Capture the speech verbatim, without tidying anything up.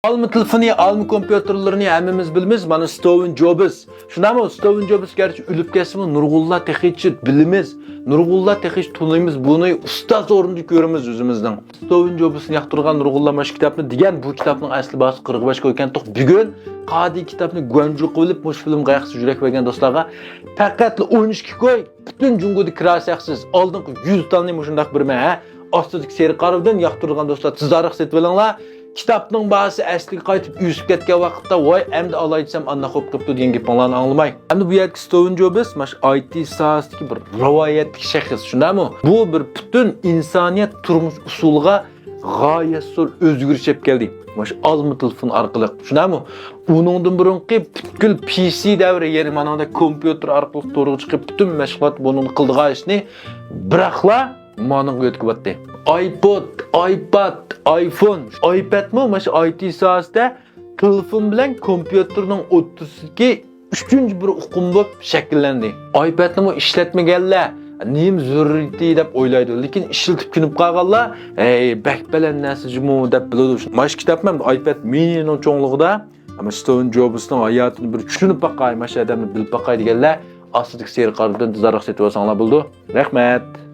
ئالما تېلېفونى، ئالما كومپيۇتېرلىرىنى ھەممىمىز بىلىمىز، مانا ستوۋېن جوبس. شۇنداقمۇ؟ ستوۋېن جوبس گەرچە ئۆلۈپ كەتسىمۇ، نۇرغۇنلار تېخىچە بىلىمىز، نۇرغۇنلار تېخىچە تونۇيمىز، بۇنى ئۇستاز ئورنىدا كۆرىمىز ئۆزىمىزنىڭ. ستوۋېن جوبسنى ياقتۇرغان نۇرغۇنلار مانا شۇ كىتابنى دېگەن، بۇ كىتابنىڭ ئەسلى باھاسى قىرىق بەشكە ئۆتكەنتۇق. بۈگۈن قادىي كىتابنى گۇەنجۇ قىلىپ، مۇشۇ فىلىمغا ياخشى يۈرەك بەرگەن دوستلارغا پەقەتلا ئون ئىككى كوي پۈتۈن جۇڭگودا كىراسى ھەقسىز. ئالدىنقى يۈز تالنى مۇشۇنداق بېرىمەن، ھە. ئاستىدىكى سېرىق قارىۋىدىن ياقتۇرىدىغان دوستلار تېزراق سېتىۋېلىڭلار. كىتابنىڭ باھاسى ئەسلىگە قايتىپ ئۆسۈپ كەتكەن ۋاقىتتا، ۋاي، ئەمدى ئالاي دېسەم، ئانداق بولۇپ قېپتۇ دېگەن گېپىڭلارنى ئاڭلىماي. ئەمدى بۇ يەردىكى ستوۋېن جوبس مانا شۇ ئاي تى ساھەسىدىكى بىر رىۋايەتلىك شەخس، شۇنداقمۇ؟ بۇ بىر پۈتۈن ئىنسانىيەت تۇرمۇش ئۇسۇلىغا غايەت زور ئۆزگىرىش ئېلىپ كەلدى. مانا شۇ ئالما تېلېفون ئارقىلىق، شۇنداقمۇ؟ ئۇنىڭدىن بۇرۇنقى پۈتكۈل پى سى دەۋرى، يەنى مانىڭدەك كومپيۇتېر ئارقىلىق تورغا چىقىپ، پۈتۈن مەشغۇلات بۇنىڭدا قىلىدىغان ئىشنى بىراقلا مانىڭغا يۆتكىۋەتتى. ئايپود، ئايپاد، ئايفون، ئايپەدمۇ مانا شۇ ئاي تى ساھەسىدە تېلېفون بىلەن كومپيۇتېرنىڭ ئوتتۇرىسىدىكى ئۈچىنچى بىر ئۇقۇم بولۇپ شەكىللەندى. ئايپەدنىمۇ ئىشلەتمىگەنلەر نېمە زۆرۈرىيىتى دەپ ئويلايدۇ، لېكىن ئىشلىتىپ كۆنۈپ قالغانلار، ھەي، بەك بەلەن نەرسە جۇمۇ دەپ بىلىدۇ. مانا شۇ كىتاب مەن ئايپەد مىنىنىڭ چوڭلۇقىدا، ئەمما ستوۋېن جوبسنىڭ ھاياتىنى بىر چۈشىنىپ باقاي، مانا شۇ ئادەمنى بىلىپ باقاي دېگەنلەر ئاستىدىكى سېرىق قارىدىن تېزراق سېتىۋالساڭلار بولىدۇ. رەھمەت.